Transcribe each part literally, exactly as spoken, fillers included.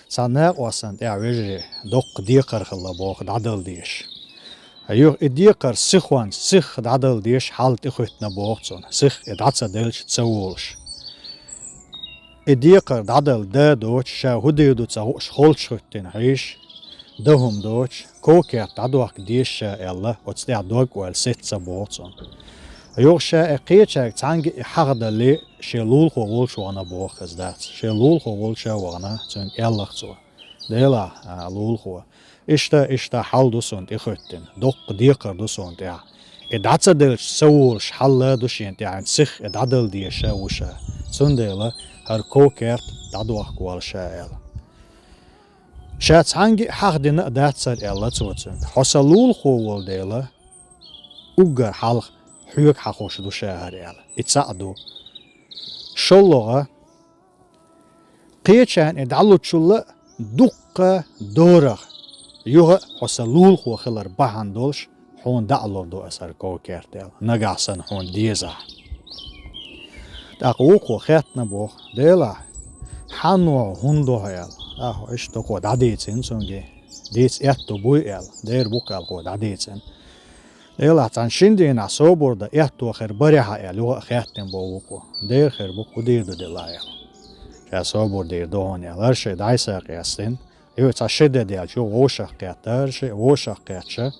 Цхьа накъостана тӀехь, вежарий, доккха декхар хилла боху дӀадала дезаш. Юха и декхар сихонца сиха дӀадала дезаш хьал тӀехӀоьттина боху цунна, сиха и дӀа ца делча ца волуш. И декхар дӀадала да доцуш, ша хӀун дийр ду ца хууш, холчахӀоьттина хьийзаш, дан хӀума доцуш, ков-керт дӀадохка деза ша аьлла, оцу тӀехь дог-ойла сецна боху цунна. Юха ша и кхечаьрга цхьаьнгге и хьахадале, шен лулахо волчу вахана боху хаза дац. Шен лулахо волчу вахана, цуьнга аьлларх цо: «Делахь, а, лулахо, иштта, иштта хьал ду суна тӀехӀоьттина, доккха декхар ду суна тӀехь. И дӀа ца делча ца волуш хьал а ду шена тӀехь, сиха и дӀадала дезаш а ву ша. Цундела хӀара ков-керт дӀадохка воллу ша», — аьлла. Ша цхьаьнгге а хьахадина а дац хӀара, аьлла цо цуьнга. Хьо сан лулахо волу дела, уггар хьалха хьоьга хьахош ду ша хӀара, аьлла. И цхьаъ ду. ШолгӀа, кхечарна и дӀалучул а дуккха дораха, юха а хьо сан лулахо хилар бахьана долуш, хьуна дӀа а лур ду аса хӀара ков-керт, аьлла, нагахь санна хьуна дезахь. ТӀаккха вукхо хаьттина боху: «Делахь, хьан ву хьо, хӀунда ву хьо?» — аьлла. ТӀаккха иштта кхо дӀадийцина цуьнга. Дийца аьтто буй аьлла, дера бу-кх аьлла кхо дӀадийцина. «Делахь, цхьана шина дийнахь собар дан аьтто хир барий хьан?» — аьлла, юха а хаьттина боху вукхо. «Дера хир бу, хӀун дийр ду делахь?» — аьлла. «Ша собар дийр ду хьуна», — аьлла. ХӀара шиъ дӀай-схьай къестина. Юха цхьа ши де даьлча, юха вовшах кхетта, хӀара шиъ вовшах кхетча,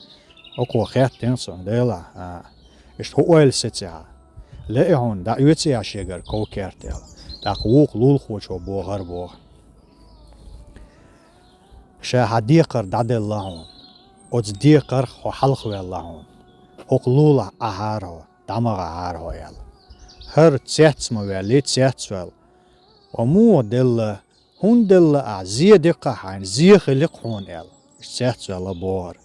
оцо хаьттина цуьнга: «Делахь, а, иштта хӀун ойла сеций хьан? Лаьий хьуна, дӀаоьций хьан шегара ков-керт?» — аьлла. ТӀаккха вукху лулахочо боху хӀара боху: «Ша хьан декхар дӀаделла хьуна. Оцу декхарх хьо хьалхаваьлла хьуна. ХӀокху лулахь Ӏахьара хьо, дӀа ма гӀахьара хьо», — аьлла. ХӀара цец ма ваьллий, цец ваьлла: «Ва муха делла? ХӀунда делла ахь? Зе диккха хьайна, зе хили-кх хьуна», — аьлла. Иштта цец ваьлла боху хӀара.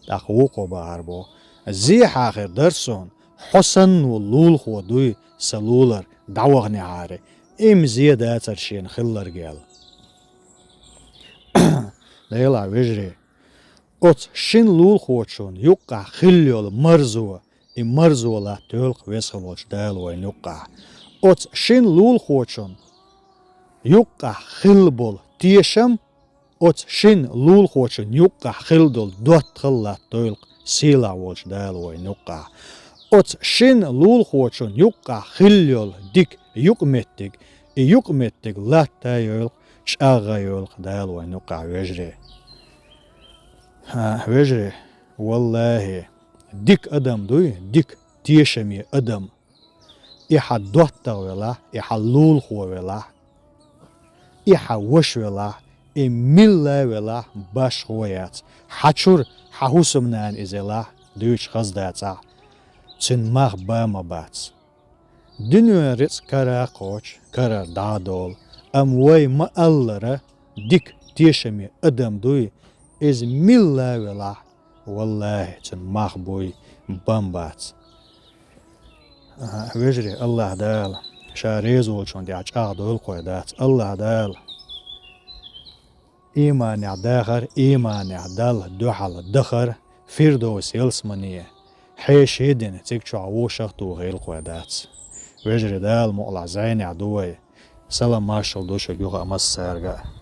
ТӀаккха вукхо бахара боху: «Зе хьан хир дара суна, хьо санна волу лулахо дуй сан лулара дӀаваханехьара, имма зе дацара шена хилларг», — аьлла. Делахь, вежарий, оцу шина лулахочун юккъахь хилла йолу марзо, и марзо латтайойла-кх Веза хилла волчу Дала вайна юккъахь. Оцу шина лулахочун юккъахь хилла болу тешам, оцу шина лулахочун юккъахь хилла долу доттагӀалла латтайойла-кх сийлахь волчу Дала вайна юккъахь. Оцу шина лулахочун юккъахь хилла йолу дика юкъаметтиг, и юкъаметтиг латтайойла-кх, чӀагӀйойла-кх Дала вайна юккъахь, вежарий. ХӀа, вежарий, валлахӀи, дика адам дуй, дика тешаме адам. И хьан доттагӀа велахь, и хьан лулахо велахь, и хьан ваша велахь, и милла велахь, башхо яц. Хьан чуьра хьан хӀусамнана иза елахь, дуьйцуш хаза дацахь, цуьнан мах бан ма бац. Дуьненан рицкъ кара а кхочу, карара дӀа а долу, амма вай ма-аллара, дика тешаме адам дуй, иза милла велахь, валлахӀи, цуьнан мах буй, бан бац. ХӀа, вежарий, АллахӀ Дала, Ша реза волчунна тӀехь чӀагӀдойла-кх вай, дац, АллахӀ Дала ийманехь дахар, ийманехь Далла дуьхьал дахар Фирдовс ялсамане хьеший дина, цига чохь вовшах а тухийла-кх вай, дац. Вежарий, Дала мукъалахь зӀенехь ду вай. Салам-маршалла ду шуьга юха а массаьрга а.